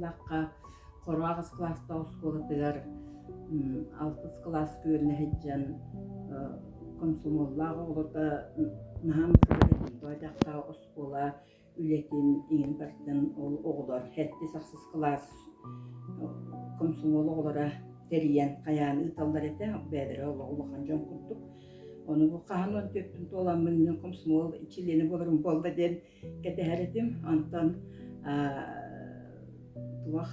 сыллаахха Хоро аҕыс кылаастаах оскуолатыгар алтыс кылааска үөрэнэ сылдьан комсомоллаах оҕолорго наһаа мыкылар этим. Тоҕо диэтэххэ оскуола үлэтин иҥин барытын ол оҕолор сэттис-ахсыс кылаас комсомол оҕолоро тэрийэн хайаан ыыталлар этэ. Бэйэлэрэ олох улахан дьон курдук. Ону бу хаһан 14-пүн туоламмын мин комсомол чилиэнэ буоларым буолла диэн кэтэһэр этим. Онтон туох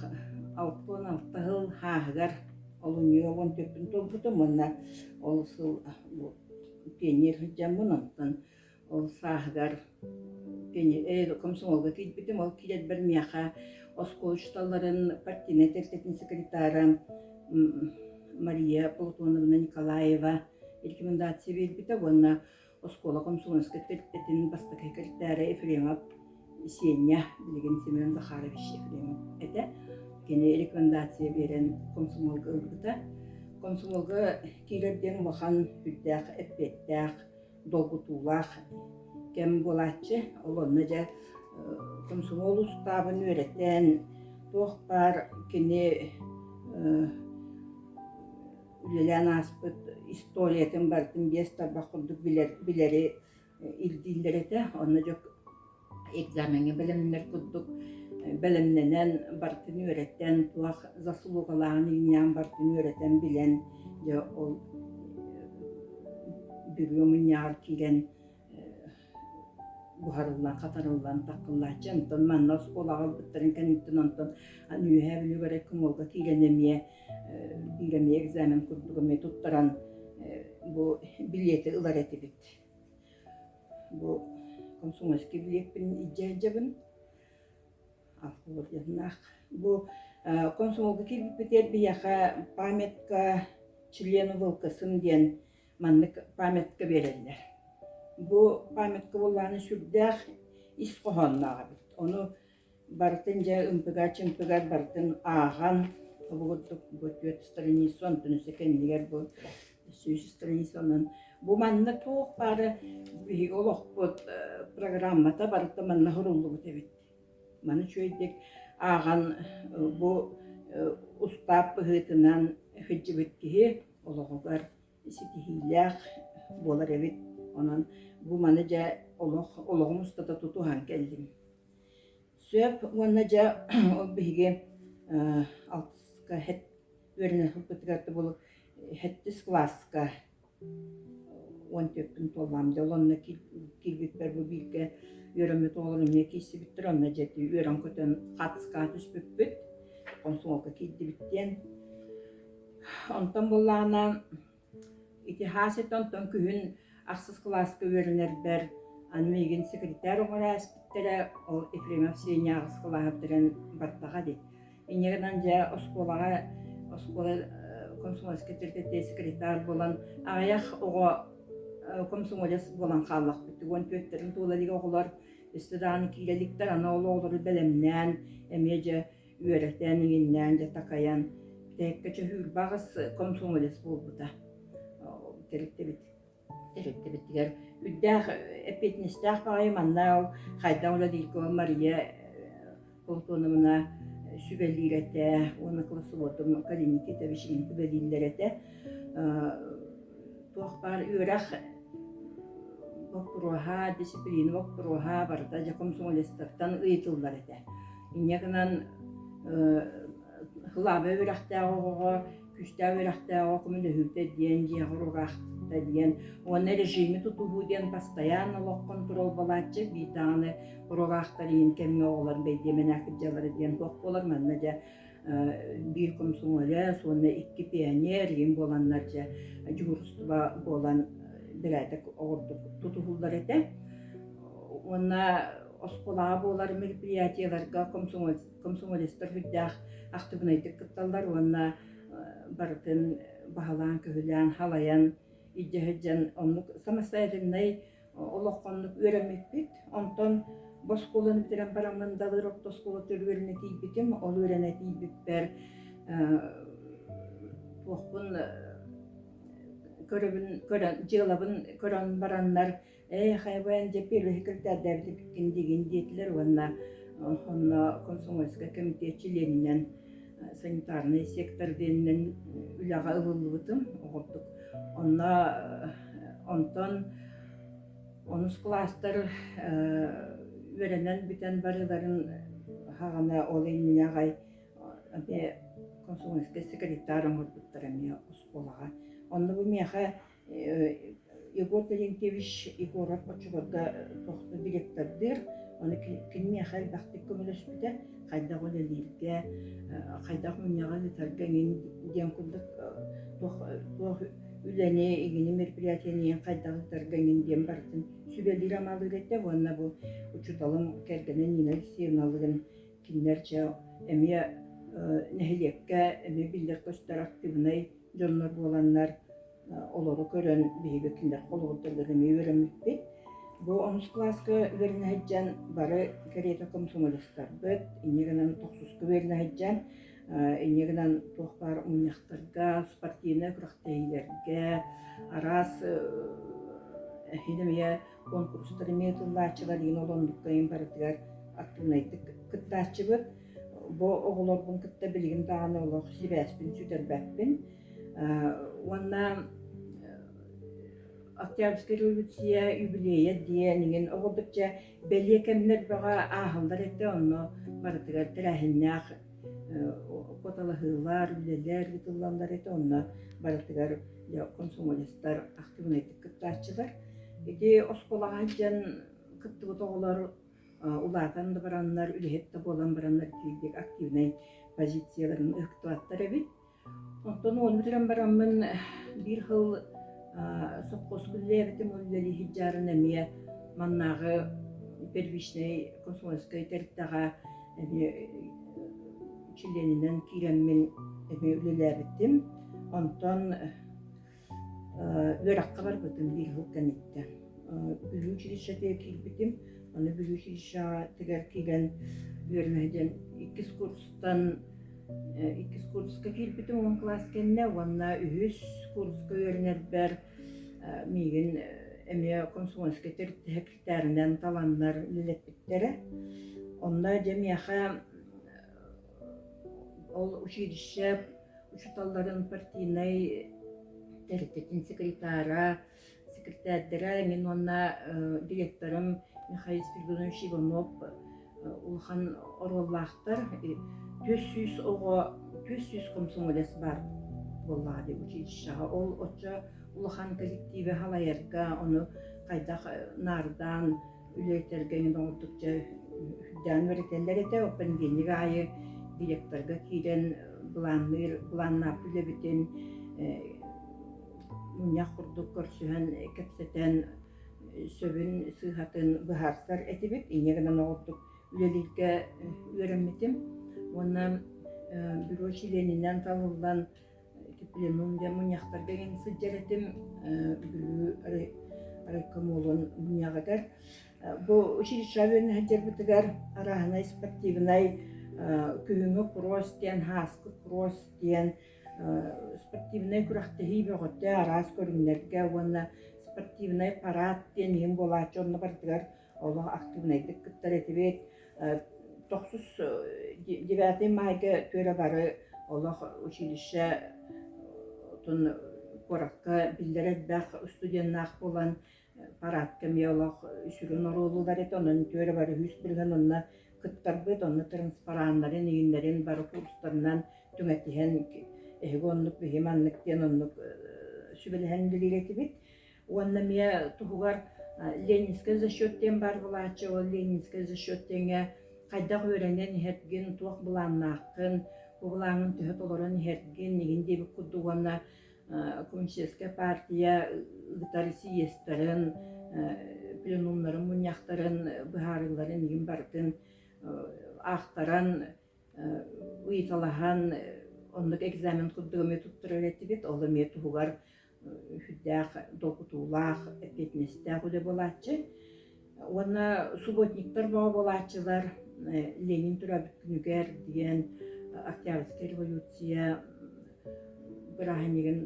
66 сыл хааһыгар олунньуга 14-пүн туолбутум уонна ол сыл пионер сылдьаммын онтон ол сааһыгар комсомолга киирбитим. Ол киирэрбэр миэхэ оскуола учууталларын партийнай тэрилтэтин секретара Мария Платоновна Николаева рекомендация биэрбитэ уонна оскуола комсомольскай тэрилтэтин бастакы секретара Ефремов Сеня, билигин Семен Захарович Ефремов этэ. Кини рекомендация биэрэн комсомолга ылбыта. Комсомолга киирэр диэн улахан үрдээх эппиэттээх долгутуулаах кэм буолааччы. Ол онно дьэ комсомол устаабын үөрэтэн, туох баар кини үлэлээн ааспыт историятын барытын биэс тарбах курдук билэр, билэри ирдииллэр этэ. Онно дьэ экзамеҥҥа бэлэмнэнэр курдук бэлэмнэнэн барытын үөрэтэн, туох заслугалааҕын иҥнээн барытын үөрэтэн билэн, дьэ ол бүрүө мунньаҕар киирэн буһарыллан, хатарыллан таххыллааччы. Онтон манна оскуолаҕа ылбыттарын кэнниттэн онтон аны Үөһээ Бүлүүгэ райкомолга киирэн эмиэ биир эмиэ экзамен курдук эмиэ туттаран бу билиэти ылар этибит. Бу комсомольский билиэппин илдьэ сылдьабын. Алкоголь Бу комсомолга киирбиппитигэр биһиэхэ памятка члену ВЛКСМ диэн маннык памятка биэрэллэр. Бу памятка буоллаҕына сүрдээх ис хоһоонноох эбит. Ону Барытын дьэ ымпыгар-чымпыгар барытын ааҕан, бу курдук бу түөрт страница, онтон өссө кэннигэр бу 100 страница онон бу манна туох баара биһиги олохпут программата барыта манна суруллубут эбит. Маны үчүгэйдик ааҕан бу устаап быһыытынан сылдьыбыт киһи олоҕугар ситиһиилээх буолар эбит. Онон бу маны дьэ олох олоҕум устата тутуһан кэллим. Сөп уонна дьэ ол биһиги алтыска үөрэнэ сылдьыбытыгар бу сэттис кылааска 14-пүн туоллаам дьэ ол онно киирбиппэр бу бииргэ үөрэммит оҕолор эмиэ киирсибиттэр онно дьэ үөрэн-көтөн хаатыскаҕа түспүппүт комсомолга киирдибит диэн онтон буоллаҕына Ити хаас этэ онтон күһүн ахсыс кылааска үөрэнэрбэр аны миигин секретарь оҥоро ааспыттара, ол Ефремов Сеня аҕыс кылааһы бүтэрэн бардаҕа дии. Инньэ гынан дьэ оскуолаҕа оскуола комсомольскай тэрилтэтигэр секретарь буолан аҕыйах оҕо комсомолец буолан хааллахпыт. 14-тэрин туола илик оҕолор өссө даҕаны киирэ иликтэр, аны ол оҕолору бэлэмнээн эмиэ дьэ үөрэтэн, иҥиннээн, дьэ такайан, бүтэһиккэ чөһүүрбэ аҕыс комсомолец буолбута. Тэрилтэбит тэрилтэбитигэр үрдээх эппиэтинэстээх баҕайы манна ол хайдах үлэлииргэ Мария Платоновна сүбэлиир этэ уонна классоводум Калина Никитович сүбэлииллэр этэ. Туох баар үөрэх боппуруоһа, дисциплина боппуруоһа барыта дьэ комсомолецтартан ыйытыллар этэ. Инньэ гынан кылаабай үөрэхтээх оҕоҕо күүстээх үөрэхтээх оҕо көмөлөһүүтэ диэн дьиэҕэ урураахта диэн уонна режими тутуһуу диэн постоянно олох хонтуруолбалааччы биир даҕаны урураахтар иһин кэмҥэ оҕолор бэйдиэмэнээх кырдьаллара диэн туох буолар манна дьэ биир комсомолец уонна икки пионер иһин буоланнар дьэ дьуһуурустуба буолан бэрээдэк оҕурдук тутуһуллар этэ уонна оскуолаҕа буолар мероприятиеларга комсомолецтар сүрдээх актыыбынайдык кытталлар уонна барытын баһылаан-көһүлээн, халайан илдьэ сылдьан оннук самостоятельнай олоххо оннук үөрэммиппит. Онтон бу оскуоланы бүтэрэн бараммын Далыр орто оскуолатыгар үөрэнэ тиийбитим. Ол үөрэнэ тиийбиппэр туохпун көрөбүн көрөн дьыалабын көрөн бараннар Ээ, хайабайан дьэ первый секретарьдаабыт эбиккин диигин диэтилэр уонна Онно комсомольскай кэмитиэт чилиэнинэн санитарнай сектор диэнинэн үлэҕэ ылыллыбытым оҕурдук. Онно онтон онус кылаастар үөрэнэн бүтэн барыларын хаҕана ол иннинэ аҕай эмиэ комсомольскай секретарь оҥорбуттар эмиэ оскуолаҕа. Онно бу миэхэ Егор Терентьевич Егоров оччолорго туох директордыыр, ону киниэхэ элбэхтик көмөлөспүтэ, хайдах үлэлииргэ, хайдах мунньаҕы ыытарга эҥин диэн курдук туох туох үлэни, игини мероприятиены хайдах ыытарга эҥин диэн барытын сүбэлиир-амалыыр этэ уонна бу учууталым кэргэнэ Нина Алексеевналыын кинилэр дьэ эмиэ нэһилиэккэ эмиэ биллэр-көстөр актыыбынай дьоннор буоланнар олору көрөн биһиги кинилэр холобурдарыгар эмиэ үөрэммиппит. Бу онус кылааска үөрэнэ сылдьан бары кэриэтэ комсомолецтарбыт, инньэ гынан тохсуска үөрэнэ сылдьан, инньэ гынан туох баар мунньахтарга, спортивнай күрэхтэһиилэргэ, араас иһин эмиэ куонкурустар эмиэ ыытыллааччылар, иин ол оннукка иһин барытыгар актыыбынайдык кыттааччыбыт. Бу оҕолорбун кытта билигин даҕаны олох сибээспин сүтэрбэппин. Уонна Октябрьскай революция юбилейа диэн иҥин оҕолорча бэлиэ кэмнэр бөҕө ааһаллар этэ, онно барытыгар тэрээһиннээх куоталаһыылар, үлэлэр ыытыллаллар этэ, онно барытыгар комсомолецтар актыыбынайдык кыттааччылар. Ити оскуолаҕа сылдьан кыттыбыт оҕолор улаатан да бараннар, үлэһит да буолан бараннар киирдик активнай позицияларын ыһыктыбаттар эбит. Онтон уонна бүтэрэн бараммын биир сыл сопхуоска үлэлээбитим, ол үлэлии сылдьарын эмиэ маннааҕы первичнэй комсомольскай тэрилтэҕэ эмиэ чилиэнинэн киирэммин эмиэ үлэлээбитим. Онтон Үөрэххэ барбытым биир сыл кэнниттэн. Бүлүү училищетыгар киирбитим. Аны Бүлүү училищетыгар киирэн үөрэнэ диэн иккис курстан иккис курска киирбитим уон кылаас кэннэ уонна үһүс курска үөрэнэрбэр миигин эмиэ комсомольскай тэрилтэ секретарынан таланнар үлэлэппиттэрэ. Онно дьэ миэхэ ол училище учууталларын партийнай тэрилтэтин секретара, секретардара мин уонна директорым Михаил Спиридонович Иванов улахан оруоллаахтар. 400 оҕо, 400 комсомолец баар буоллаҕа дии училищеҕа. Ол оччо улахан коллективы салайарга, ону хайдах наардаан үлэһиттэргэ оҥордук дьэ үрдээн үөрэтэллэр этэ. Понедельник аайы директорга киирэн былаанныыр былааннаах үлэбитин мунньах курдук көрсүһэн кэпсэтэн сөбүн сыыһатын быһаарсар этибит. Инньэ гынан оҕурдук үлэлииргэ үөрэммитим. Уонна бюро чилиэнинэн талыллан Пленум диэн мунньахтарга иҥэн сылдьар этим Бүлүү райкомолун мунньаҕыгар. Бу училищеҕа үөрэнэ сылдьарбытыгар арааһынай спортивнай күһүҥҥү кросс диэн, һааскы кросс диэн спортивнай күрэхтэһии бөҕөтө араас көрүҥнэргэ уонна спортивнай парад диэн иһин буолааччы онно барытыгар олох активнайдык кыттар этибит. Тохсус девятый майга түөрэ бары олох училище куоракка биллэр элбэх студеннаах буолан парадка эмиэ олох сүрүн оруолулар этэ. Онон түөрэ бары үһүс бырыһан онно кыттарбыт, онно транспараннарын, иҥиннэрин бары курстарынан түҥэтиһэн эһиги оннук, биһи маннык диэн оннук сүбэлэһэн үлэлиир этибит. Уонна эмиэ туһугар Ленинскэй зачет диэн баар буолааччы, ол Ленинскэй зачет диэҥҥэ хайдах үөрэнэн иһэргин, туох былааннааххын, бу былааҥҥын төһө толорон иһэргин, игин диэбит курдук уонна Коммунистическай партия ыытар съезтэрин, пленумнарын, мунньахтарын, быһаарыыларын игин барытын аахтаран ыйыталаһан оннук экзамен курдук эмиэ туттарар этибит. Ол эмиэ туһугар сүрдээх долгутуулаах, эппиэтинэстээх үлэ буолааччы. Уонна субботниктар бөҕө буолааччылар Ленин төрөөбүт күнүгэр диэн Октябрьскай революция бырааһынньыгын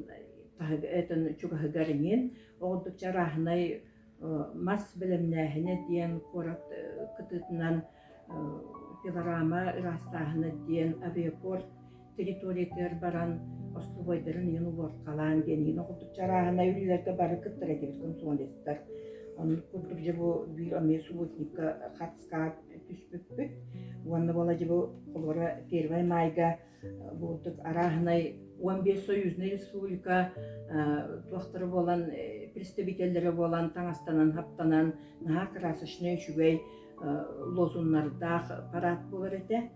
чугаһыгар иҥин оҕурдукча арааһынай мас бэлэмнээһинэ диэн куорат кытыытынан. Пилорама ыраастааһына диэн авиапорт территориятыгар баран остолобуойдарын иһин убуоркалаан диэн иһин курдук чарааһынай үлэлэргэ бары кыттар этибит комсомолецтар. Оннук курдук дьэ бу биир эмиэ субботникка хатыска түспүппүт. Уонна буола дьэ бу холобура Первай Майга бу курдук арааһынай 15 союзнай республика туохтара буолан представителлэрэ буолан таҥастанан хаптанан наһаа красочнай үчүгэй лозуннардаах парад буолар этэ.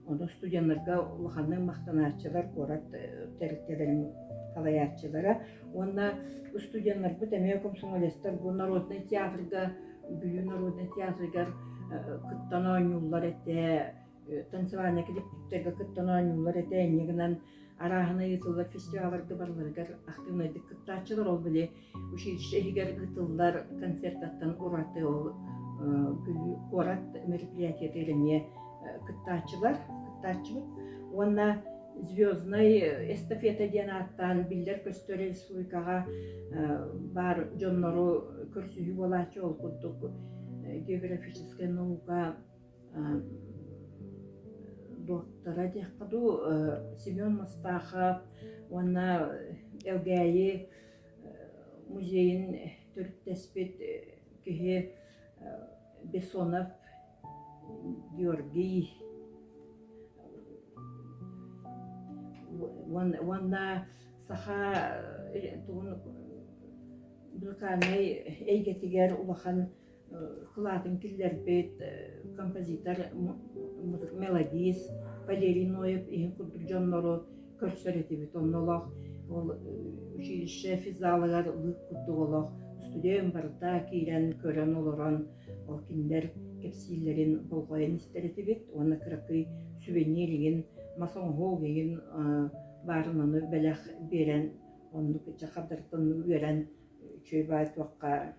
Ону студеннарга улаханнык махтанааччылар, куорат тэрилтэлэрин салайааччылара уонна студеннарбыт эмиэ комсомолецтар бу народнай театрга, Бүлүү народнай театрыгар кыттан оонньууллар этэ, танцевальнай коллективтэргэ кыттан оонньууллар этэ, инньэ гынан арааһынай ыытыллар фестивалларга барыларыгар актыыбынайдык кыттааччылар. Ол били училище иһигэр ыытыллар концертаттан ураты ол Бүлүү куорат мероприятиетыгар эмиэ кыттааччылар, кыттааччыбыт. Уонна Звезднай эстафета диэн ааттаан биллэр-көстөр республикаҕа баар дьоннору көрсүһүү буолааччы ол курдук географическай наука доктора диэххэ дуу Семен Мастахов уонна Элгээйи музейын төрүттэспит киһи Бессонов Георгий уонна саха тугун музыкальнай эйгэтигэр улахан кылаатын киллэрбит композитор, мелодист Валерий Ноев иһин курдук дьоннору көрсөр этибит. Онно олох ол училище физзалыгар лыык курдук олох студент барыта киирэн көрөн олорон ол кинилэр кэпсииллэрин болҕойон истэр этибит уонна кыракый сувенир игин мас оҥоһук игин баарын ону бэлэх биэрэн оннук дьахардартан үөрэн үчүгэй баай туохха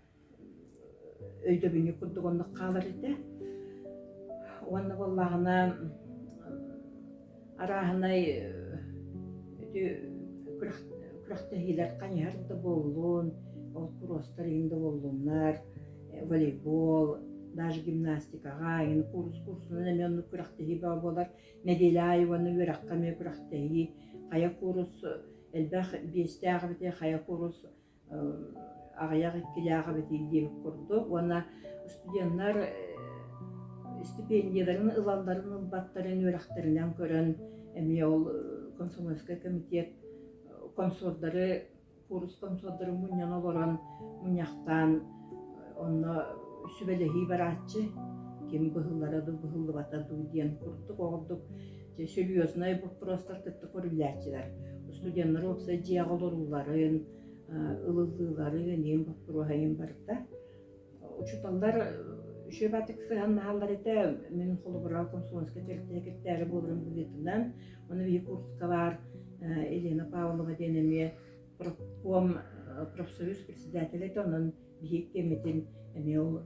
өйдөбүнньүк курдук оннук хаалар этэ. Уонна буоллаҕына арааһынай ити күрэхтэһиилэр хайыһар да буоллун, ол куруостар иһин да буоллуннар, волейбол, даже гимнастикаҕа иһин курс курсунан эмиэ оннук күрэхтэһии бөҕө буолар. Нэдиэлэ аайы уонна үөрэххэ эмиэ күрэхтэһии. Хайа курс элбэх биэстээх эбитий, хайа курс аҕыйах иккилээх эбитий диэбит курдук уонна студеннар стипендияларын ылалларын ылбаттарын үөрэхтэринэн көрөн эмиэ ол комсомольскай комитет комсордары курс комсордарын мунньан олорон мунньахтаан онно сүбэлэһии барааччы ким быһыллара дуу быһыллыбата дуу диэн курдук оҕурдук серьезный боппуруостар кытта көрүллээччилэр. Студеннар уопсай дьиэҕэ олорууларын, ылыллыыларын, иһин боппуруоһа иһин барыта. Учууталлар үчүгэй баатык сыһаннаһаллар этэ. Мин холобура комсомольскай тэрилтэ секретарэ буоларым быһыытынан, уонна биһи курска баар Елена Павлова диэн эмиэ профком профсоюз председателэ этэ, онон биһиги кэммитин эмиэ ол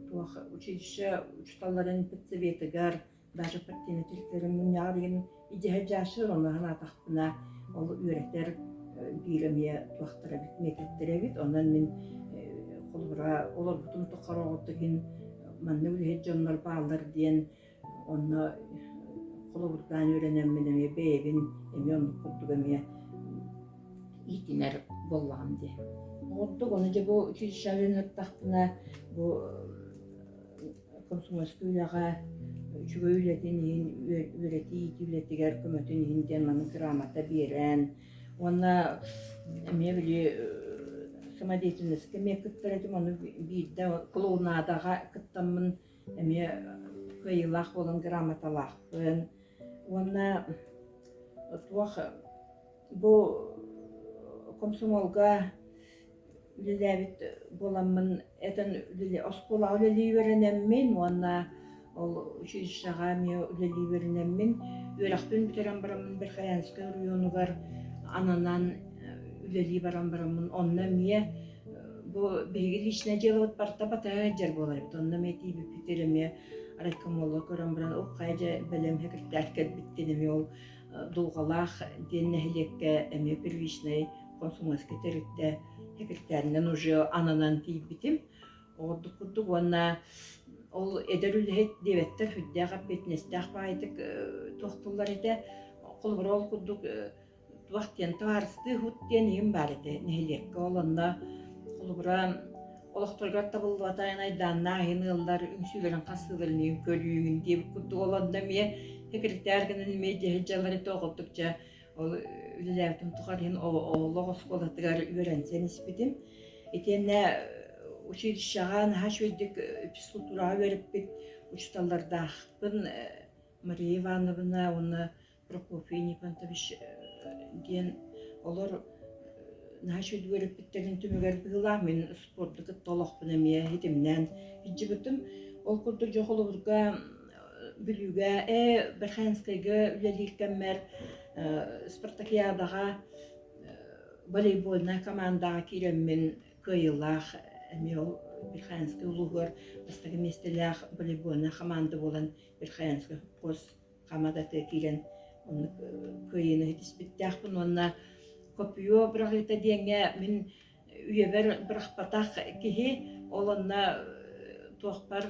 туох училище учууталларын педсоветыгар даже партийнай тэрилтэлэрин мунньаҕар диэн идьэһэ дьаашыр ону санаатахпына ол үөрэтэр биир эмиэ туохтара эбит методтара эбит онон мин холобура олорбутум тухары оҕото иһин маннык үлэһит дьоннор бааллар диэн онно холобурдаан үөрэнэммин эмиэ бэйэбин эмиэ оннук курдук эмиэ иитинэр буоллаҕым дии. Ордук ону дьэ бу училищеҕа үөрэнэртэхпинэ бу комсомольскай үлэҕэ үчүгэй үлэтин иһин үөрэтии иитии үлэтигэр көмөтүн иһин диэн маннык грамота биэрэн уонна эмиэ били самодеятельноска эмиэ кыттар этим ону биирдэ клоунадаҕа кыттаммын эмиэ кыайыылаах буолан грамоталаахпын уонна туох бу комсомолга үлэлээбит буоламмын этэн оскуолаҕа үлэлии үөрэнэммин уонна ол училищеҕа эмиэ үлэлии үөрэнэммин үөрэхпин бүтэрэн бараммын Верхоянскай оройуонугар ананан үлэлии баран бараммын онно эмиэ бу биһиги личное дьыалабыт барыта батыһа сылдьар буолар эбит онно эмиэ тиийбиппитигэр эмиэ райкомолга көрөн баран ох хайа дьэ бэлэм секретарь кэлбиттин эмиэ ол Дулҕалаах диэн нэһилиэккэ эмиэ первичнай комсомольскай тэрилтэ секретарынан уже ананан тиийбитим. Ордук курдук уонна Ол эдэр үлэһит диэбэттэр сүрдээх эппиэтинэстээх баайдык туохтууллар этэ. Холобура ол курдук туох диэн табаарыстыы уһут диэн иһин баар этэ нэһилиэккэ. Ол онно холобура олохторугар табыллыбата айдааннаах иһин ыаллар үҥсүүлэрин хасыыларын иһин көрүүгүн диэбит курдук ол онно эмиэ секретарь гынан эмиэ дьиэ дьалар этэ оҕолдук дьэ ол үлэлээбитим тухары иһин олох оскуолатыгар үөрэнсэн испитим. Итиэннэ училищеҕа наһаа үчүгэйдик физкультураҕа үөрэппит учууталлардаахпын Мария Ивановна уонна Прокопий Нифонтович диэн олор наһаа үчүгэйдик үөрэппиттэрин түмүгэр быһыылаах мин спорду кытта олохпун эмиэ ситимнээн илдьибитим. Ол курдук дьэ холобурга Бүлүүгэ Верхоянскайга үлэлиир кэммэр спартакиадаҕа волейбольнай командаҕа киирэммин кыайыылаах эмиэ ол Верхоянскай улууһугар бастакы миэстэлээх волейбольнай команда буолан Верхоянскай совхоз хамаандата киирэн оннук кыайыыны ситиспиттээхпин уонна копье быраҕыыта диэҥҥэ мин үйэбэр бырахпатах киһи ол онно туохпар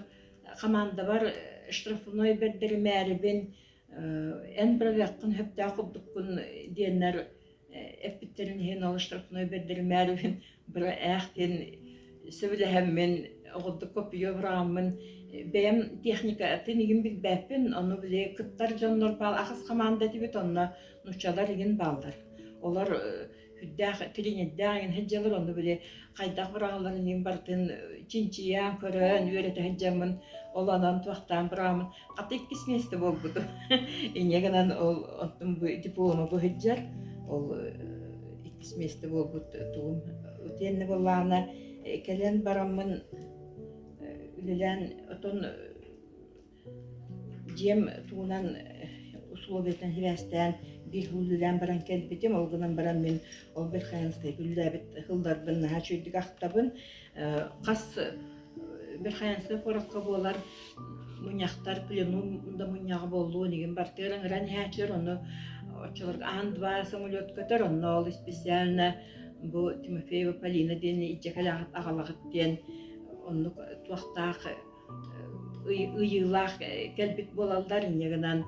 хамаандабар штрафной бэрдэримээрибин эн быраҕыаххын сөптөөх курдуккун диэннэр эппиттэрин иһин ол штрафной бэрдэримээрибин быра ээх диэн сөбүлэһэммин оҕурдук копье быраҕаммын бэйэм техникатын игин билбэппин ону били кыттар дьоннор баал ахыс хамаанда этибит онно нууччалар игин бааллар олор сүрдээх тренердээх игин сылдьаллар онно били хайдах быраҕалларын игин барытын чинчийэн көрөн үөрэтэ сылдьаммын ол онон туохтаан быраҕаммын хата иккис миэстэ буолбутум инньэ гынан ол оттон бу диплома бу сылдьар ол иккис миэстэ буолбут тугум итиэннэ буоллаҕына кэлэн бараммын үлэлээн отон дьиэм тугунан условиятын сибээстээн биир сыл үлэлээн баран кэлбитим. Ол гынан баран мин ол Верхоянскайга үлэлээбит сылларбын наһаа үчүгэйдик ахтабын. Хас Верхоянскай куоракка буолар мунньахтар пленум да мунньаҕа буоллун игин бартыгар ыҥыран иһээччилэр ону оччолорго Ан-2 самолет көтөр онно ол специально бу Тимофеева Полина диэн илдьэ кэлэҕит аҕалаҕыт диэн оннук туохтаах ыйыылаах кэлбит буолаллар инньэ гынан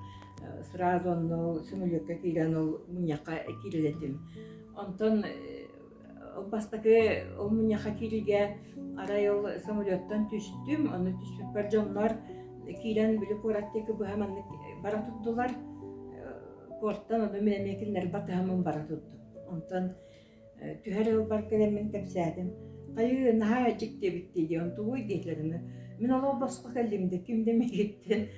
сразу онно самолекка киирэн ол мунньахха киирэр этим онтон Ол бастакы ол мунньахха киириигэ арай ол самолеттан түстүм, ону түспүппэр дьоннор киирэн били куорат диэки быһа маннык бара турдулар. Портан ону мин эмиэ кинилэри батыһаммын бара турдум. Онтон түһэр ыалбар кэлэммин кэпсээтим. Хайыы, наһаа дьикти эбит дии диэн, тугуй диэтилэр. Мин олох босхо кэллим да, ким да миигиттэн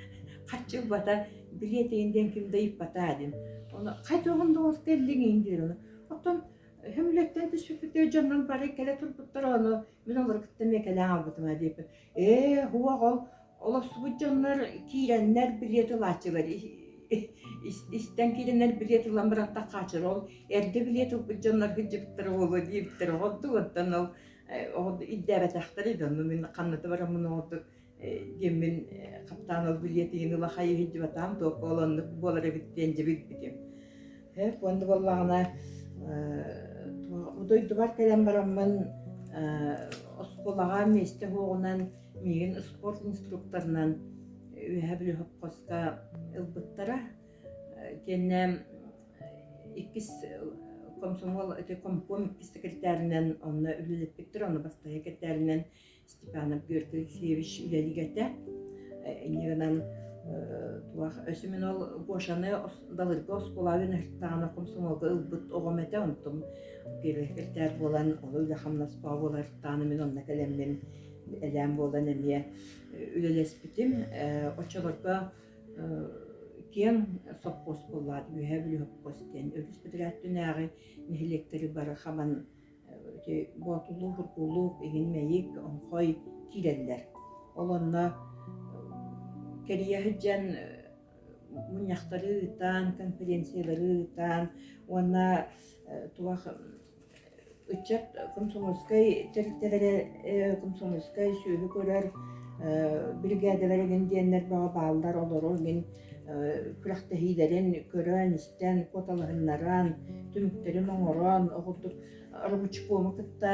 харчы ылбата, билиэтигин диэн ким да ыйыппата диэн. Ону хайдах да ол кэллиҥ диир ону. Оттон Хөмүлэттэн түспүппүтүгэр дьоннор бары кэлэ турбуттар ону мин олору кытта эмиэ кэлэн хаалбытым ээ диэппит. Ээ, һуох ол олорсубут дьоннор киирэннэр билиэт ылааччылар истэн киирэннэр билиэт ылан баран таххааччылар ол эрдэ билиэт ылбыт дьоннор сылдьыбыттара буолуо диэбиттэр оҕордук оттон ол ирдээбэтэхтэр онну мин ханната бараммын оҕордук диэммин хаптаан ол билиэтигин ыла хайыы сылдьыбатаҕым туохха ол оннук буолар эбит диэн дьэ билбитим. Уонна буоллаҕына дойдубар кэлэн бараммын оскуолаҕа миэстэ суоҕунан миигин спорт инструкторынан Үөһээ Бүлүү сопхуоска ылбыттара. Итиэннэ иккис комсомол ити комком иккис секретарынан онно үлэлэппиттэр, онно бастакы секретарынан Степанов Георгий Алексеевич үлэлиир этэ. Инньэ гынан туох өссө мин ол Гошаны Далырга оскуолаҕа үөрэнэ комсомолга ылбыт оҕом этэ. Онтум первый секретарь буолан, ол үлэ-хамнас бөҕө буоларыттаҕына мин онно кэлэммин элээн буолан эмиэ үлэлэспитим. Оччолорго киэҥ сопхуос буоллаҕа Үөһээ Бүлүү сопхуос диэн өрүс бэдэрээттинээҕи нэһилиэктэри бары хабан ити Боотулуу, Бургулук, иһин Мэйик, Оҥхой киирэллэр. Ол онно кэрийэ сылдьан мунньахтары ыытан, конференциялары ыытан уонна туох ыччат комсомольскай тэрилтэлэрэ комсомольскай сүөһү көрөр биригээдэлэр игин диэннэр бөҕө бааллар олору мин күрэхтэһиилэрин көрөн-истэн, куоталаһыннаран, түмүктэрин оҥорон, оҕурдук рабочкому кытта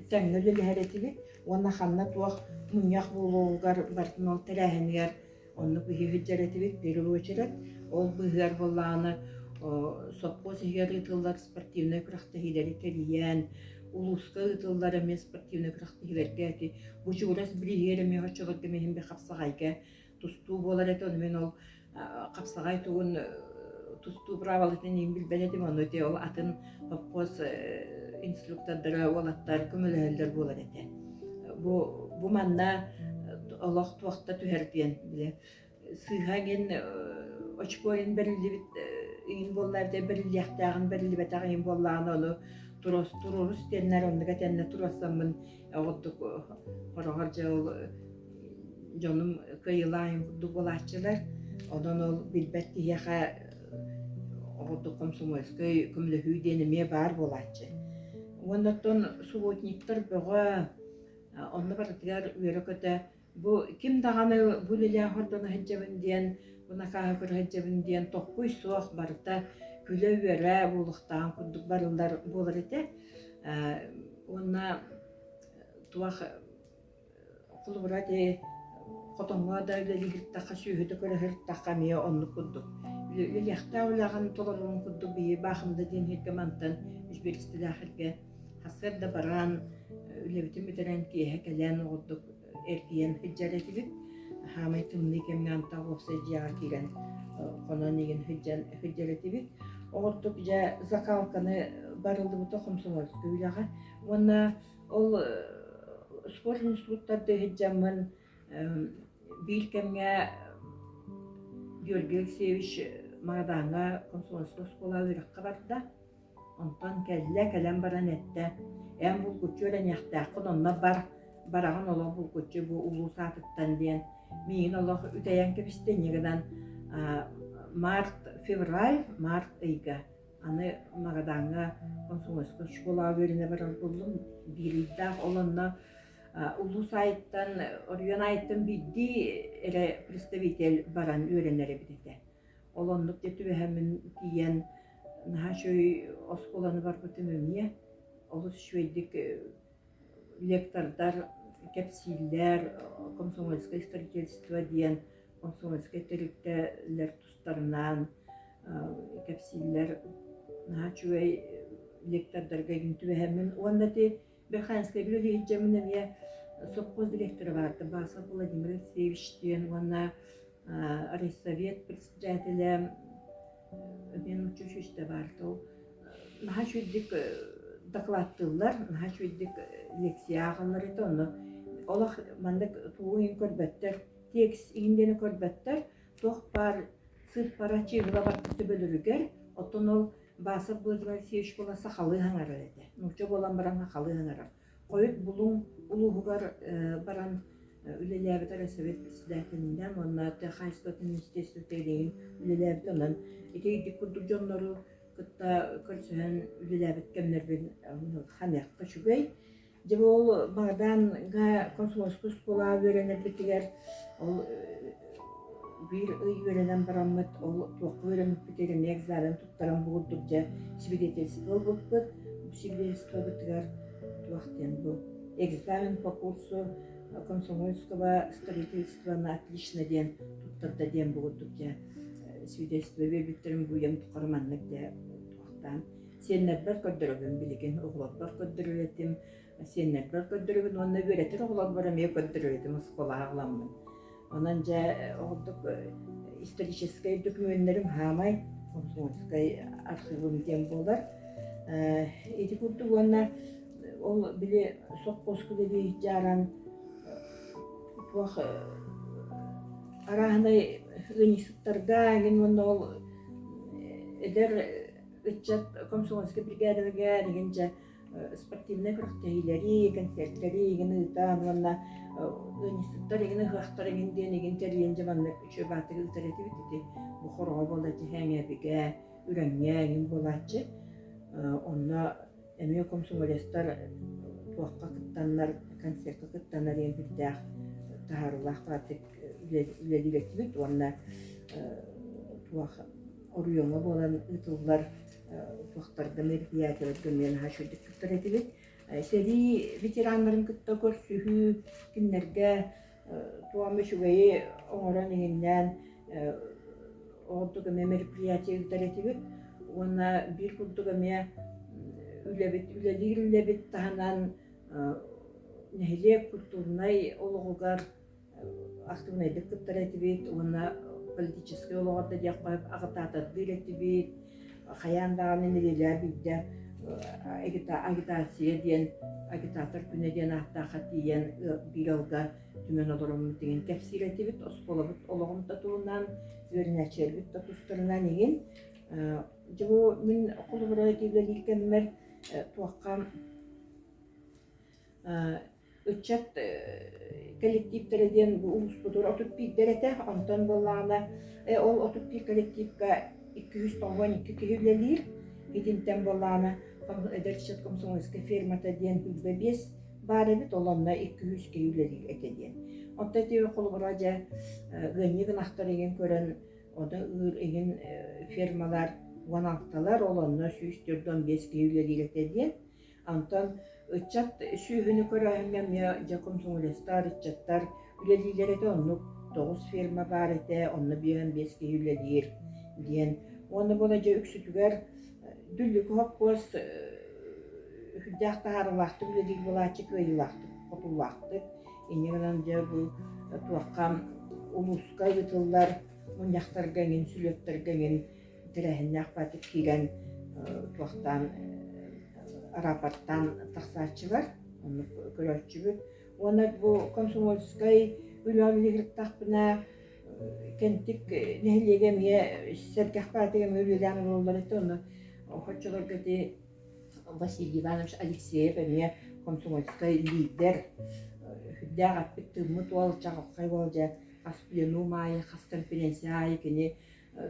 тэҥҥэ үлэлэһэр этибит. Уонна ханна туох мунньах буолуоҕугар барытын ол тэрээһинигэр оннук биһиги сылдьар этибит, первый очередь. Ол быыһыгар буоллаҕына сопхуос иһигэр ыытыллар спортивнай күрэхтэһиилэри тэрийэн, улууска ыытыллар эмиэ спортивнай күрэхтэһиилэргэ ити Бучугурас бирииһигэр эмиэ оччолорго иһин би хапсаҕайга тустуу буолар этэ, ону мин ол хапсаҕай тугун тустуу правилатын иһин билбэт этим, ону ити ол атын сопхуос инструктордара уолаттар көмөлөһөллөр буолар этэ. Бу бу манна олох туохта түһэр диэн бile сыыһа иҥин очко иһин бэриллибит иҥин буолла эбэтэр бэриллиэхтээҕин бэриллибэтэх иһин буоллаҕына ону туруорус диэннэр оннук этэннэ туруорсаммын оҕурдук хороҕор дьэ ол дьонум кыайыылаах курдук буолааччылар. Онон ол билбэт киһиэхэ оҕурдук комсомольскай көмөлөһүү диэн эмиэ баар буолааччы. Уонна оттон субботниктар бөҕө онно барытыгар үөрэ-көтө бу ким даҕаны бу үлэлээх ордоно сылдьабын диэн, бу накааһы көрө сылдьабын диэн токкуй суох барыта күлэ-үөрэ буолуохтааҕын курдук барыллар буолар этэ. Уонна туох холобура ити хотоҥҥо да үлэлии сырыттахха, сүөһүтэ көрө сырыттахха эмиэ оннук курдук. Үлэлиэхтээх үлэҕин толорорун курдук биһиги Баахымда диэн сиргэ мантан үс биэрэстэлээх сиргэ сарсыарда баран үлэбитин бүтэрэн киэһэ кэлэн оҕурдук эргийэн сылдьар этибит. Хаамай тымныы кэмҥэ антах уопсай дьиэҕэ киирэн хонон игин сылдьан сылдьар этибит. Оҕурдук дьэ закалканы барыллыбыта комсомольскай үлэҕэ уонна ол спорт инструктордыы сылдьаммын биир кэмҥэ Георгий Алексеевич Магадаҥҥа комсомольскай оскуолаҕа үөрэххэ барда. Онтон кэллэ, кэлэн баран эттэ: «Эн булгуччу үөрэниэхтээххин, онно бар, бараҕын олох булгуччу бу улуус аатыттан» диэн миигин олох үтэйэн кэбистэ. Инньэ гынан март, февраль, март ыйга аны Магадаҥҥа комсомольскай школаҕа үөрэнэ барар буоллум. Биир ыйдаах ол онно улуус аайыттан, оройуон аайыттан биирдии эрэ представитель баран үөрэнэр эбит этэ. Ол оннук дьэ түбэһэммин тиийэн наһаа үчүгэй оскуоланы барбытым эмиэ. Олус үчүгэйдик лектордар кэпсииллэр, комсомольское строительство диэн комсомольскай тэрилтэлэр тустарынан кэпсииллэр. Наһаа үчүгэй лектордарга игин түбэһэммин уонна ити Верхоянскайга үлэлии сылдьаммын эмиэ сопхуос директора баарда Басов Владимир Алексеевич диэн уонна райсовет председателэ мен училище баар ол наһаа үчүгэйдик докладтыыллар, наһаа үчүгэйдик лекция ааҕаллар этэ онно олох маннык тугу иһин көрбөттөр, текст иһин диэни көрбөттөр, туох баар сыыппара чыыһыла барбыт төбөлөрүгэр, оттон ол Басов Владимир Алексеевич буолан сахалыы саҥарар этэ, нуучча буолан баран сахалыы саҥарар. Хойут Булуҥ улууһугар баран үлэлээбит райсовет председателинэн уонна тыа хаһаайыстыбатын министерствотыгар үлэлээбит. Онон ити ити курдук дьоннору кытта көрсүһэн үлэлээбит кэмнэрбин ханыахха үчүгэй. Дьэ ол Магаданга комсомольскай оскуолаҕа үөрэнэрбитигэр ол биир ый үөрэнэн бараммыт ол туохха үөрэммиппитигэр эмиэ экзамен туттаран бу курдук дьэ свидетельство ылбыппыт. Бу свидетельствобытыгар туох диэн бу экзамен по курсу комсомольского строительства на отлично диэн туттарда диэн бу курдук дьэ свидетельство биэрбиттэрин бу үйэм тухары маннык дьэ туохтаан сиэннэрбэр көрдөрөбүн билигин оҕолорбор көрдөрөр этим сиэннэрбэр көрдөрөбүн уонна үөрэтэр оҕолорбор эмиэ көрдөрөр этим оскуолаҕа аҕаламмын. Онон дьэ оҕурдук историческай дөкүмүөннэрим хаамай комсомольскай архивым диэн буолар. Ити курдук уонна ол били сопхуоска үлэлии дьааран туох арааһынай ыанньыксыттарга эҥин уонна ол эдэр ыччат комсомольскай бригадаларга эҥин дьэ спортивнай күрэхтэһиилэри, концертэри игин ыытан уонна ыанньыксыттар игин ыһыахтар игин диэн игин тэрийэн дьэ маннык үчүгэй баатыгы ыытар этибит ити бу хороҕо буола түһээҥээбигэ үрэҥҥэ игин буолааччы онно эмиэ комсомолецтар туохха кыттаннар концертка кыттаннар диэн сүрдээх таһаарыылаах баатык үлэлиир этибит уонна туох оройуоҥҥа буолан ыытыллар туохтарга мероприятиеларга эмиэ наһаа үчүгэйдик кыттар этибит. Сэрии ветераннарын кытта көрсүһүү, кинилэргэ туом үчүгэйи оҥорон иҥиннээн ордук эмиэ мероприятие ыытар этибит уонна биир курдук эмиэ үлэбит үлэлиир үлэбит таһынан нэһилиэк культурнай олоҕугар актыыбынайдык кыттар этибит уонна политическай олоҕор да диэххэ аҕытаатардыыр этибит хайаан даҕаны нэдиэлэҕэ биирдэ агитация диэн агитатор күнэ диэн ааттаахха тиийэн биир ыалга түмэн олороммут игин кэпсиир этибит оскуолабыт олоҕун да туһунан үөрэнээччилэрбит да тустарынан игин дьэ бу мин холобура үлэлиир кэммэр туохха ыччат коллективтэрэ диэн бу улууспутугар 31-дэр этэ. Онтон буоллаҕына ол 31 коллективка 292 киһи үлэлиир. Итинтэн буоллаҕына эдэр ыччат комсомольскай фермата диэн 25 баар эбит, ол онно 200 киһи үлэлиир этэ диэн. Оттон ити холобура дьэ ыанньык ынахтар игин көрөн ону ыыр игин фермалар 16-лар, ол онно 145 киһи үлэлиир этэ диэн. Онтон ыччат сүөһүнү көрөөһүҥҥэ эмиэ дьэ комсомолецтар, ыччаттар үлэлииллэр этэ, оннук 9 ферма баар этэ, онно 55 киһи үлэлиир диэн. Уонна буола дьэ үксүтүгэр Дүллүкү хоппуос үрдээх таһаарыылаахтык үлэлиир буолааччы кыайыылаахтык, хотуулаахтык. Инньэ гынан дьэ бу туохха улууска ыытыллар мунньахтарга эҥин, сүлүөттэргэ эҥин тэрээһиннээх баатык киирэн туохтаан рапортаан тахсааччылар, оннук көрөөччүбүт. Уонна бу комсомольскай үлэҕэ үлэлииртахпына Кэнтик нэһилиэгэ эмиэ сэргэх баатык эмиэ үлэлээн олороллор этэ, онно оччолорго ити Василий Иванович Алексеев эмиэ комсомольскай лиидэр, үрдээх эппит тыыммыт уол, чаҕылхай уол дьэ хас пленум аайы, хас конференция аайы кини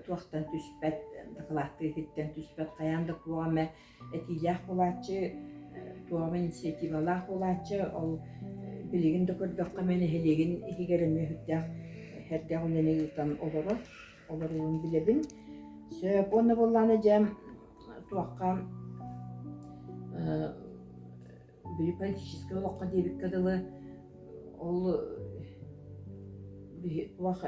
туохтан түспэт, дакылааттыы ититтэн түспэт, хайаан да туох эмэ этиилээх буолааччы, туох эмэ инициативалаах буолааччы, ол билигин да көрдөххө эмэ нэһилиэгин иһигэр эмиэ сүрдээх сэргэх үлэни ыытан олорор, олоруун билэбин. Сөп уонна буоллаҕына дьэ туохха били политическай олоххо диэбиккэ дылы ол туох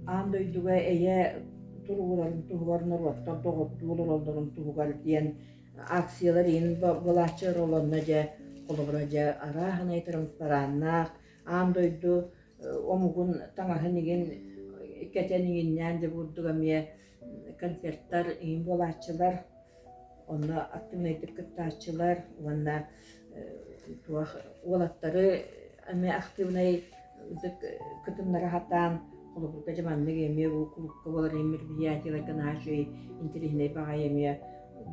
Аан дойдуга эйэ туругурарын туһугар норуоттар доҕордуу олороллорун туһугар диэн акциялар иһин былааччылар олонно дьэ холобура дьэ арааһынай транспараннаах аан дойду омугун таҥаһын игин кэтэн иҥиннээн дьэ бурдук эмиэ концерттар иһин буолааччылар онно активнайдык кыттааччылар уонна туох уолаттары эмиэ актыыбынайдык кытыннара сатаан холобурга дьэ маннык эмиэ бу кулуупка буолар мероприятиеларга наһаа үчүгэй интэриэһинэй баҕайы эмиэ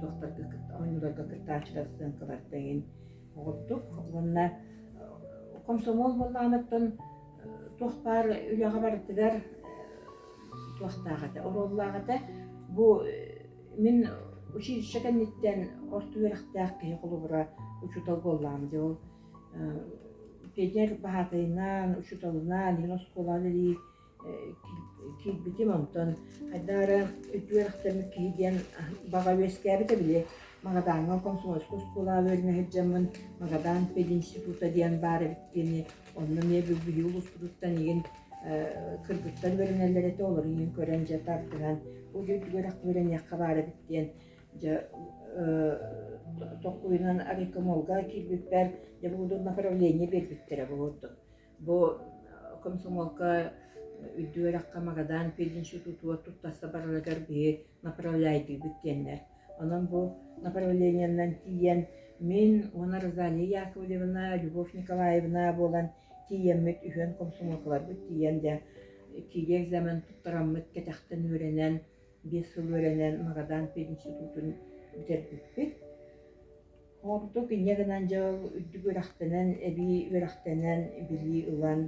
туохтарга оонньууларга кыттааччылар сценкаларга эҥин оҕурдук уонна комсомол буоллаҕыттан туох баар үлэҕэ барытыгар туохтаах этэ оруоллаах этэ бу Мин училище кэнниттэн орто үөрэхтээх киһи холобура учуутал буоллаҕым дьэ ол Пионер баһаатайынан, учууталынан иһин оскуолаҕа үлэлии киирбитим онтон хайдах эрэ үрдүк үөрэхтэммит киһи диэн баҕа үөскээбитэ били Магадааҥҥа комсомольскай оскуолаҕа үөрэнэ сылдьаммын Магадан пединститута диэн баар эбит диэни онно эмиэ биһиги улууспутуттан игин кыргыттар үөрэнэллэр этэ, олору иҥин көрөн дьэ тардыһан, бу үрдүгэр үөрэниэххэ баар эбит диэн дьэ толкуйунан райкомолга киирбиппэр дьэ бу направление биэрбиттэрэ бу курдук. Бу комсомолка үрдүк үөрэххэ Магадан пединститутугар туттарса барарыгар биһи направляйдыыбыт диэннэр. Онон бу направлениенан тиийэн мин уонна Розалия Яковлевна, Любовь Николаевна буолан тиийэммит үһүөн комсомолкаларбыт тиийэн дьэ киирии экзамен туттараммыт кэтэхтэн үөрэнэн 5 сыл үөрэнэн Магадан пединститутун бүтэрбиппит. Ордук инньэ гынан дьэ ол үрдүк үөрэхтэнэн, эбии үөрэхтэнэн, билии ылан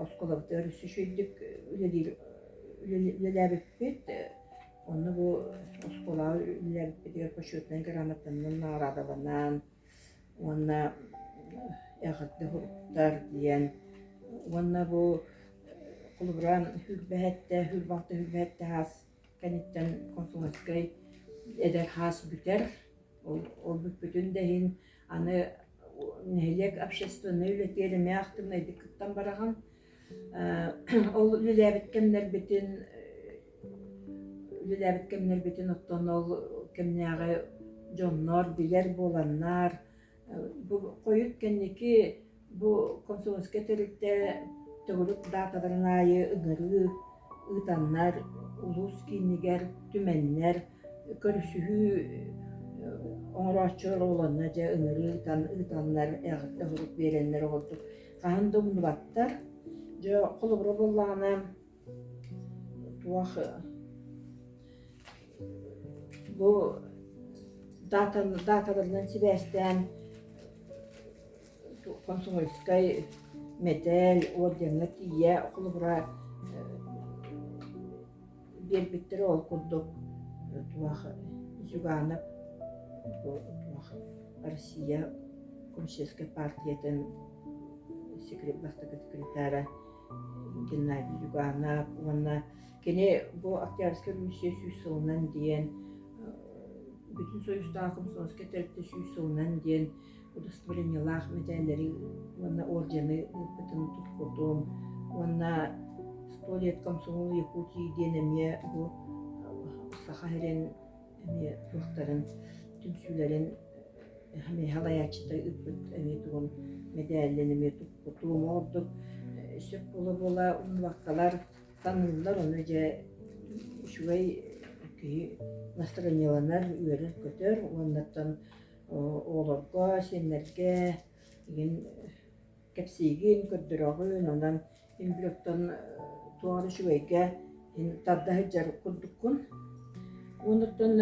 оскуолабытыгар өссө үчүгэйдик үлэлиир үлэлээбиппит. Онно бу оскуолаҕа үлэлээбиппитигэр почетнай грамотанан наҕараадаланан уонна эҕэрдэ суруктар диэн уонна бу холобура сүүрбэһэттэ, 26, 27 саас кэнниттэн комсомольскай эдэр саас бүтэр. Ол, ол бүппүтүн да иһин аны нэһилиэк общественнай үлэтигэр эмиэ актыыбынайдык кыттан бараҕын. Ол үлэлээбит кэмнэрбитин үлэлээбит кэмнэрбитин оттон ол кэмнээҕи дьоннор билэр буоланнар Бу хойут кэнники бу комсомольскай тэрилтэ төгүрүк дааталарын аайы ыҥырыы ыытаннар, улуус киинигэр түмэннэр көрсүһүү оҥорооччулар уоланна дьэ ыҥырыы ыытан ыытаннар эҕэрдэ сурук биэрэннэр оҕолордук хаһан да умнубаттар. Дьэ холобура буоллаҕына туох Бу дааталарынан сибээстээн комсомольскай мэтээл ордеҥҥа тиийэ холобура биэрбиттэрэ ол курдук туох Зюганов туох Россия коммунистическай партиятын бастакы секретара Геннадий Зюганов уонна Кини бу Октябрьскай революция 100 сылынан диэн Бүтүн Союзтааҕы комсомольскай тэрилтэ 100 сылынан диэн удостоверениелаах мэтээллэри уонна ордены ыыппытын туппутум уонна «Сто лет комсомолу Якутии» диэн эмиэ бу Саха сирин эмиэ туохтарын түмсүүлэрин эмиэ салайааччыта ыыппыт эмиэ тугун мэтээлин эмиэ туппутум. Ол курдук сөп буола-буола умнубаккалар Таҥыллар ону дьэ үчүгэй киһи настроениеланар, үөрэр-көтөр уоннаттан оҕолорго, сиэннэргэ игин кэпсиигин, көрдөрөҕүн, онон имбирөттөн туох эрэ үчүгэйгэ тарда сылдьар курдуккун. Уонуттан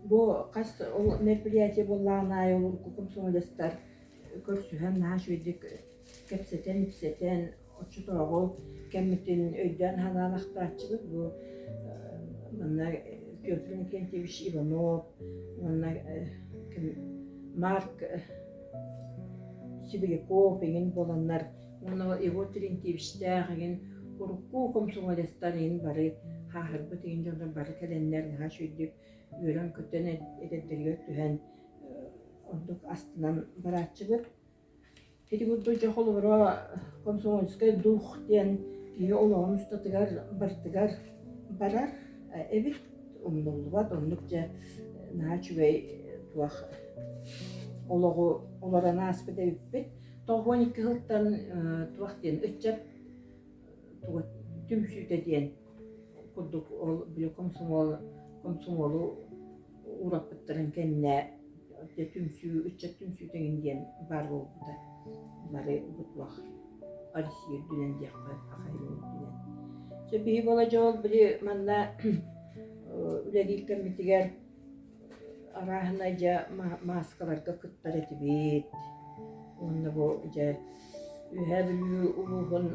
бу хас ол мероприятие буоллаҕын аайы урукку комсомолецтар көрсүһэн наһаа үчүгэйдик кэпсэтэн-ипсэтэн оччотооҕу кэммитин өйдөөн-санаан ахтааччыбыт. Бу манна Петр Иннокентьевич Иванов уонна Марк Сибиряков эҥин буоланнар уонна Егор Терентьевичтээх эҥин урукку комсомолецтар эҥин бары хааһырбыт эҥин дьоннор бары кэлэннэр наһаа үчүгэйдик үөрэн-көтөн эдэрдэригэр түһэн ордук астынан барааччыбыт. Ити курдук дьэ холобура комсомольскай дух диэн киһи олоҕун устатыгар барытыгар барар эбит, умнуллубат, оннук дьэ наһаа үчүгэй туох олоҕу олорон ааспыт эбиппит. 92 сылтан туох диэн ыччат туга түмсүүтэ диэн курдук ол били комсомол комсомолу уураппыттарын кэннэ түмсүү, ыччат түмсүүтэ эҥин диэн баар буолбута. Бары бутуах Россия үрдүнэн диэххэ, Саха сирин үрдүнэн. Чэ, биһи буола дьол били манна үлэлиир кэммитигэр арааһынай дьэ мааскаларга кыттар этибит. Уонна бу дьэ Үөһээ Бүлүү улууһун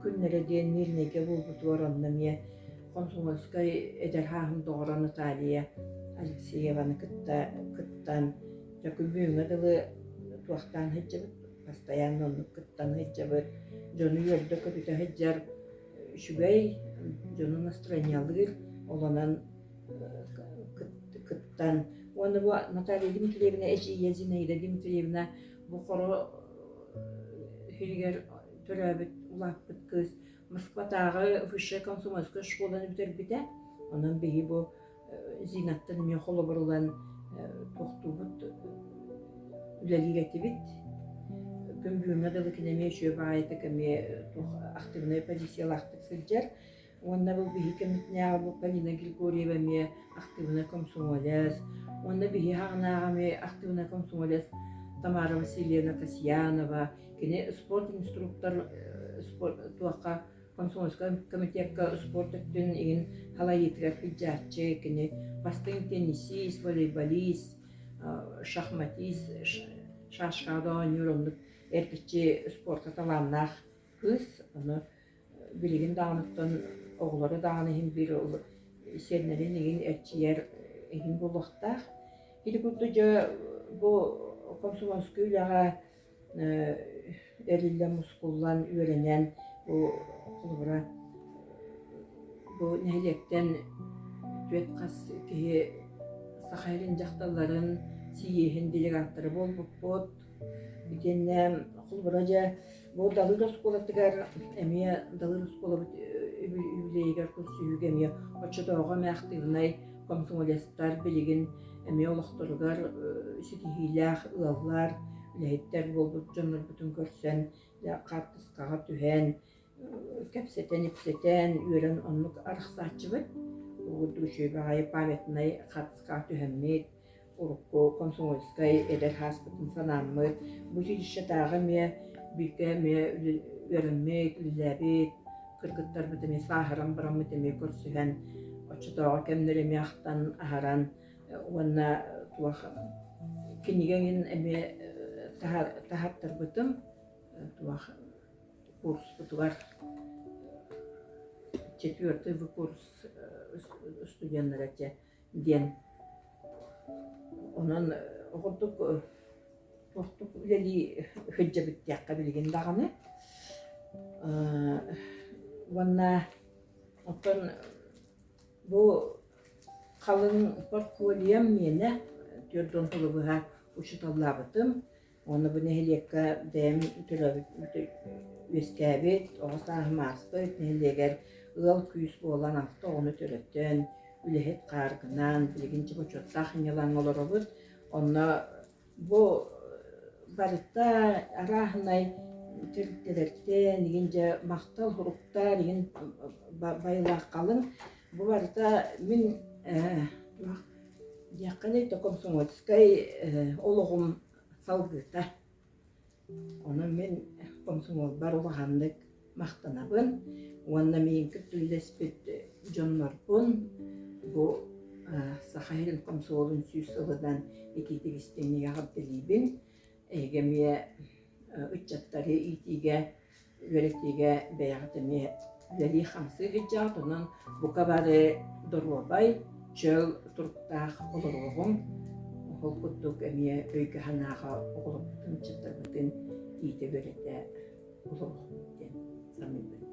күннэрэ диэн Мирнэйгэ буолбутугар онно эмиэ Комсомольскай эдэр сааһым доҕоро Наталья Алексееваны кытта кыттан дьэ күн бүгүҥҥэ дылы туохтаан сылдьабыт, постоянно оннук кыттан сылдьабыт, дьону үөрдэ-көтүтэ сылдьар үчүгэй, дьону настроениялыыр, ол онон кыттан уонна бу Наталья Дмитриевна эдьиийэ Зинаида Дмитриевна бу Хоро сиригэр төрөөбүт улааппыт кыыс Москватааҕы высшая комсомольская школаны бүтэрбитэ. Онон биһи бу Зинаттан эмиэ холобур ылан туохтуубут үлэлиир этибит. Күн бүгүҥҥэ дылы кини эмиэ үчүгэй баҕайытык эмиэ туох активнай позициялаахтык сылдьар. Уонна бу биһи кэмитинээҕи бу Полина Григорьева эмиэ активнай комсомолец. Уонна биһи хаҕынааҕы эмиэ активнай комсомолец Тамара Васильевна Касьянова. Кини спорт инструктор спорт туохха комсомольскай комитекка спорт өттүн иһин халайыытыгар сылдьааччы. Кини бастыҥ теннисист, волейболист, шахматист, шашкаҕа оонньуур оннук эргиччи спортка талааннаах кыыс. Ону билигин даҕаныттан оҕолору даҕаны иһин биир сиэннэрин игин эрчийэр иһин буолуохтаах. Ити курдук дьэ бу комсомольскай үлэҕэ эриллэн мускуллан үөрэнэн бу холобура бу нэһилиэктэн түөрт хас киһи саха. Саха сирин дьахталларын сийиэһин делегаттара буолбуппут. Итиэннэ холобура дьэ бу Далыр оскуолатыгар эмиэ Далыр оскуолабыт үбүлүөйүгэр көрсүһүүгэ эмиэ оччотооҕу эмэ актыыбынай комсомолецтар билигин эмиэ олохторугар ситиһиилээх ыаллар, үлэһиттэр буолбут дьоннорбутун көрсөн хаартыскаҕа түһэн кэпсэтэн-ипсэтэн, үөрэн оннук арахсааччыбыт. Урут үчүгэй баҕайы памятнай хаартыскаҕа түһэммит, урукку комсомольскай эдэр сааспытын санааммыт, бу училищетааҕы эмиэ бииргэ эмиэ үөрэммит, үлэлээбит кыргыттарбыт эмиэ сааһыран бараммыт эмиэ көрсүһэн, оччотооҕу кэмнэри эмиэ ахтан аһаран уонна туох кинигэ эҥин эмиэ таһааттарбытым туох курспутугар четвертый курс студеннара этэ диэн онон ордук ордук үлэлии сылдьабыт диэххэ билигин даҕаны уонна оттон бу халыҥ портфолиом миэнэ 40 сылы быһа учууталлаабытым Уонна бу нэһилиэккэ бэйэм төрөөбүт үөскээбит, оҕо сааһым ааспыт нэһилиэгэр ыал-күүс буолан алта оҕону төрөтөн, үлэһит хааргынан, билигин чэ бочуоттаах ньылаҥҥа олоробут. Онно бу барыта арааһынай тэрилтэлэртэн игин дьэ махтал суруктар игин байылаах халыҥ. Бу барыта мин туох диэххиний то комсомольскай олоҕум салгыыта. Онон мин комсомолбар улаханнык махтанабын уонна миигин кытта үлэлэспит дьоннорбун бу Саха сирин комсомолун сүүс сылынан итиитик истиҥник эҕэрдэлиибин. Эһиги эмиэ ыччаттары иитиигэ үөрэтиигэ бэйэҕит эмиэ үлэлии-хамсыы сылдьаҕыт, онон бука бары доруобай, чөл туруктаах олоруоҕуҥ. Ол курдук эмиэ өйгө-санааҕа оҕолорбутун, ыччаттарбытын иитэ-үөрэтэ олоруохпут диэн саныыбын.